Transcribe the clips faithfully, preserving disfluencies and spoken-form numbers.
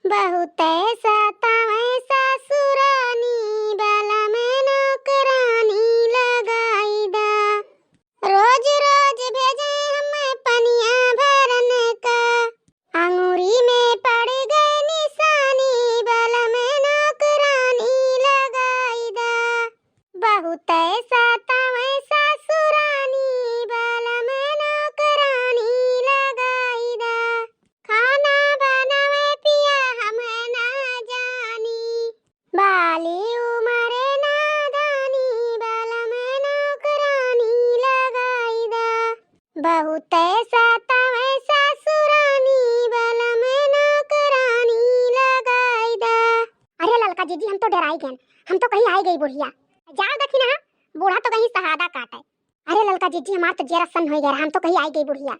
बहुत सतावे ससुरानी, बलम नौकरानी लगाई दा। रोज रोज भेजे हमें पनिया भरन का, अंगूरी में पड़ गए निशानी, बलम नौकरानी लगाई दा। बहुत सतावे ससुरानी, बलम नौकरानी लगाई दा। खाना बनावे पिया हम ना जानी, बाली उमर नादानी, बलम नौकरानी लगाई दा। बहुत सतावे ससुरानी, बलम नौकरानी लगाई दा। अरे ललका जिज्जी, हम तो डेराई गएन, हम तो कहीं आई गई बुढ़िया। जाओ देखी ना, बूढ़ा तो कहीं शहादा काटे। अरे ललका जिज्जी, हमार तो जेरा सन होई गया, हम तो कहीं आई गई बुढ़िया।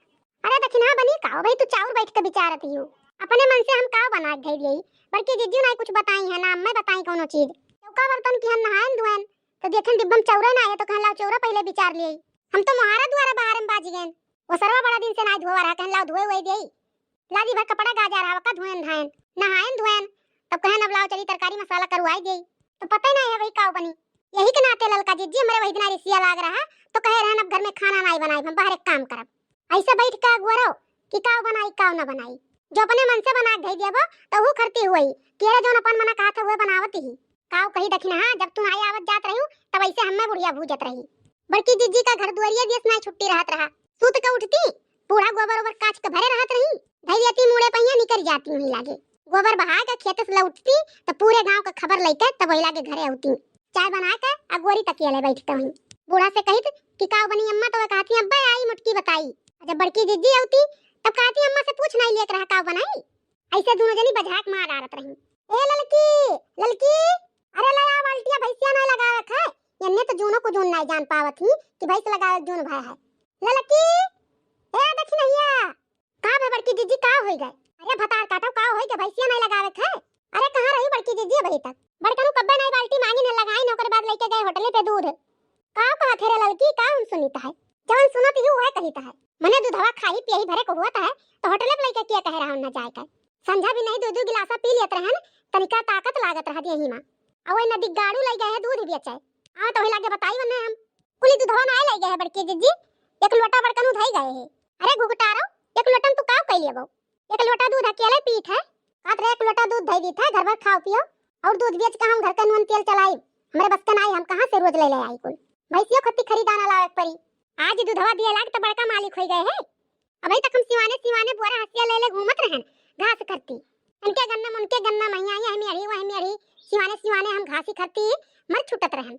अरे दखिनहा बनी, काव भाई तू चाउर बैठ के बिचारत ही हो, अपने मन से हम काव बना के धई दिए। बड़की जिज्जी नाई कुछ बताई है ना, मैं बताई कौनो चीज। चौका बर्तन की हम नहायन धोयन, तो देखेन डिब्बा में चौरा ना है, तो कहन लाओ चौरा पहले बिचार लिए। हम तो मोहारा दुआरा बाहर में बाजी गएन, वो सरवा बड़ा दिन से नाई धोवा रहा, कहन लाओ धोए हुए दिए। लादी भर कपड़ा गाजा रहा, वका धोयन धायन, नहायन धोयन, तब कहन अब लाओ चली तरकारी मसाला करुआई देई। तो पता ही नहीं है भाई काव बनी। यही के नाते ललका जिज्जी हमरे वही दिना रिसिया लाग रहा, तो कहे रहन अब घर में खाना नहीं बनाई, हम बाहर एक काम करब। ऐसे बैठ के अगुअरो कि काव बनाई काव ना बनाई, जो अपने मन से बना के धई देबो तो हु खरती हुई कि अरे जौन अपन मना कहा था वह बनावत ही। काव कही दखिनहा, जब तू नाई आवत जात रही तब ऐसे हमें बुढ़िया भूजत रही। बड़की जिज्जी का घर दुआरिया दियस नाई छुट्टी रहत रहा, सूत के उठती, बूढ़ा गोबर ओबर काच के भरे रहत रही, धई लेती मूड़े पहिया निकर जाती वहीं लागे। गोबर बहा के खेत से लौटती तो पूरे गांव का खबर लेके तब वही लागे घरे आती। चाय बना के अगोरी तकिया ले बैठते वहीं। बूढ़ा से कहित कि काव बनी अम्मा, तो वह कहती अब्बा आई मुटकी बताई। जब बड़की जिज्जी आती तब कहती अम्मा से पूछ नहीं लेक रहा काव बनाई। ऐसे दोनों जनी बझाक मार डारत रही। ए ललकी, ललकी, अरे ले आ बाल्टिया, भैंसिया नहीं लगावे है। यन्ने तो जूनो को जून नहीं जान पावत ही कि भैंस लगावे जून भय है। ललकी, ए दखिनहिया, का भे बड़की जिज्जी, का होई गए? अरे भतार काटो, का होई गए, भैंसिया नहीं लगावे है? अरे कहाँ रही बड़की जिज्जी अबही तक? बड़कनू कब्बे नहीं बाल्टी मांगिन है लगाइन, ओकरे बाद लेके गए होटले पे दूध। का कहत है रे ललकी, का हम सुनित है? जवन सुनत ही उहे कहित है। मने दूधवा खाही पियही भरे को हुआ है, तो होटले पे लेके किया कहे रहा ना जाए के। संझा भी नहीं दो दो गिलासा पी लेत रहन, तनिका ताकत लागत रहा देही मा। अवै नदी गाड़ू लई गए है दूध बेचे। आ तो वही लागे बताई वन्ने हम। कुली दूधवा ना लई गए है बड़की जिज्जी, एक लोटा बड़कनू धई गए है। अरे घुघटारो, एक लोटन तू काव कई लेबो? एक लोटा दूध अकेले पीत है, कहत रहे एक लोटा दूध धई दीत है, घर भर खाओ पियो, और दूध बेच के हम घर का नून तेल चलाई। हमरे बस का नाई, हम कहाँ से रोज ले ले आई कुल? भैंसियों खत्ती खरीदाना लावे के परी। आज दूधवा दिए लाग तो बड़का मालिक होई गए है। अबही तक हम सिवाने सिवाने बोरा हंसिया ले ले घूमत रहन घास खरती। इनके गन्ना, उनके गन्ना, मैया ये हमी अड़ी, वो हमी अड़ी, सिवाने सिवाने हम घासी खरती मर छूटत रहन।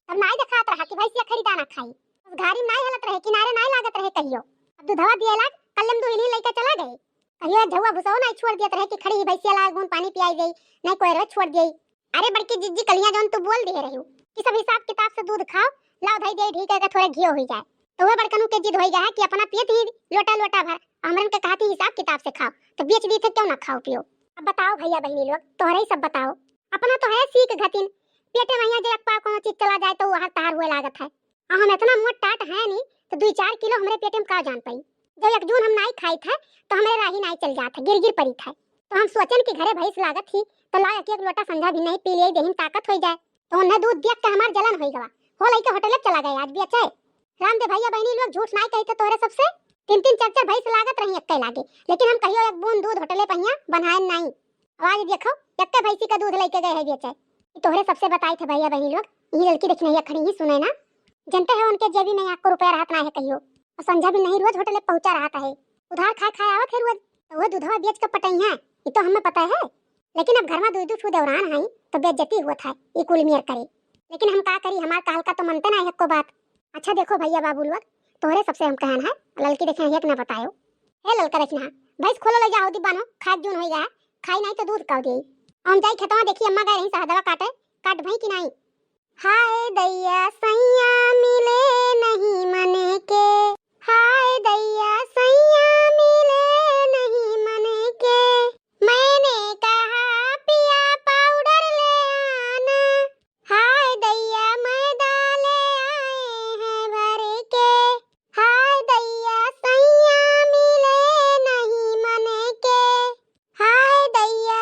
अब नाई देखात रहा कि भैंसिया खरीदा ना खाई। बस घारी नाई हलत रहे, किनारे नाई लागत रहे कहियो। अब दूधवा दिए लाग, कल्ले में दुहिली लइके चला गए। कहियो एक झउआ भुसवा नाई छोड़ दियत रहे कि खड़ी ही भैंसिया ला गून पानी पियाई देई, नाई कोयरवा छोड़ देई। अरे बड़की जिज्जी, कलिया जौन तू बोल दिए रही कि सब हिसाब किताब से दूध खाओ, लाओ धई दे ढीक है, थोड़ा घियो हुई जाए, तो वह बड़कनू के जिद होई गया है कि अपना पियत ही लोटा लोटा भर, हमरन के कहती हिसाब किताब से खाओ, तो बेच दी थे क्यों ना खाओ पियो। अब बताओ भैया बहनी लोग, तोहरे ही सब बताओ, अपना तो है सीख घतिन, पेटे में यहाँ जे एक पाव कोनो चीज चला जाए तो वो हर तहार हुए लागत है। आ हम इतना मोट टाट है नहीं, तो दुई चार किलो हमरे पेटे में का जान पाई। जब एक जून हम नाई खाई थे, तो हमरे राही नाई चल जात है, गिर गिर पड़ी थे। तो हम सोचन कि घरे भैंस लागत ही, तो लाओ एक एक लोटा संझा भी नहीं पी लिए, देहिन ताकत होई जाए। तो उन्हें दूध देख के हमार जलन होई गवा। हो लइके होटले पे चला गए आज बेचे। राम दे भैया बहनी लोग, झूठ नाई कही थे तोहरे सबसे। तीन तीन चार चार भैंस लागत रही एक्के लागे, लेकिन हम कहियो एक बूंद दूध होटले पहिया बनाए नाई। अब आज देखो, एक्के भैंसी का दूध लइके गए है बेचे। ई तोहरे सबसे बताई थे भैया बहनी लोग, यही लड़की देखी नहीं खड़ी ही सुने ना। जनते है उनके जेबी में एक को रुपया रहत ना है कहियो। और संझा भी नहीं रोज होटले पहुंचा रहत है। उधार खाए खाए आवत है रोज। तो वो दूधवा बेच के पटई है, ये तो हमें पता है। लेकिन अब घर में दू दू ठू देवरान है, तो बेइज्जती हुआ था, ये कुल मेर करे। लेकिन हम का करी, हमार कहल का तो मनते ना है एको बात। अच्छा देखो भैया बाबू लोग, तोहरे सबसे हम कहन है, ललकी देखे एक ना बतायो। हे ललका देखना, भैंस खोलो ले जाओ डिब्बा नो, खाए जून होई गया, खाई नहीं तो दूध काव देई। हम जाई खेतवा देखी अम्मा गए रही सहदवा काटे, काट भई कि नहीं। हाय दैया सैया मिले नहीं मन के, हाय दैया सैया मिले नहीं मन के, मैंने कहा पिया पाउडर ले आना, हाय दैया मैदा ले आए हैं भर के, हाय दैया सैया मिले नहीं मन के, हाय दैया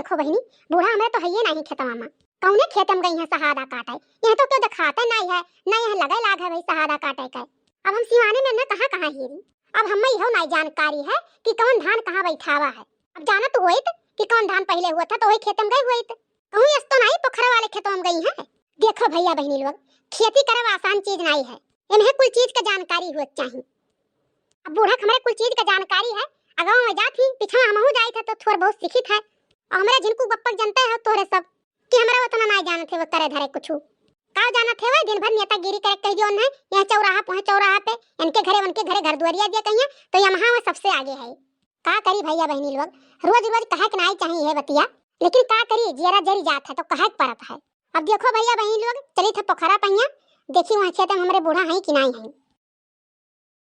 देखो बहिनी, बूढ़ा हमरे तो हइये नाहीं खेतवा मा, कौने खेते मा गई हैं सहादा काटे? यह तो क्यों देखाते नाहीं है, ना यह लगे लाग है भाई सहादा काटे के। अब हम सिवाने मा न कहाँ कहाँ हेरी, अब हम्मे इहो नाहीं जानकारी है कि कौन धान कहाँ बैठावा है। अब जानत होइत कि कौन धान पहिले हुआ था तो वही खेते मा गई होइत, कहूँ यस तो नाहीं पोखरा वाले खेतवा मा गई हैं। देखो भइया बहिनी लोग, खेती करब आसान चीज नाहीं है, एमहे कुल चीज के जानकारी हुए के चाही। अब बूढ़ा के हमरे कुल चीज के जानकारी है, अगवा मा जात ही, पिछवा हमहू जाइत है तो थोड़ बहुत सीखित है। और हमरे झिनकू बप्पा के जनते है तोहरे सब कि हमरा उतना नाहीं जानत है वो करे धरे कुछू। का जानत है वो दिन भर नेतागिरी करे कह दियो उन्हें, यहाँ चौराहा पे, वहाँ चौराहा पे, इनके घरे उनके घरे घर दुआरिया दिया कहिए तो यमहा वो सबसे आगे है। का करी भइया बहिनी लोग, रोज रोज कहे के नाहीं चाहिए है बतिया, लेकिन का करी, जियरा जरी जात है तो कहे के परत है। अब देखो भइया बहिनी लोग, चलित है पोखरा पहिया, देखी वहाँ खेते मा हमरे बूढ़ा हैं कि नाहीं हैं।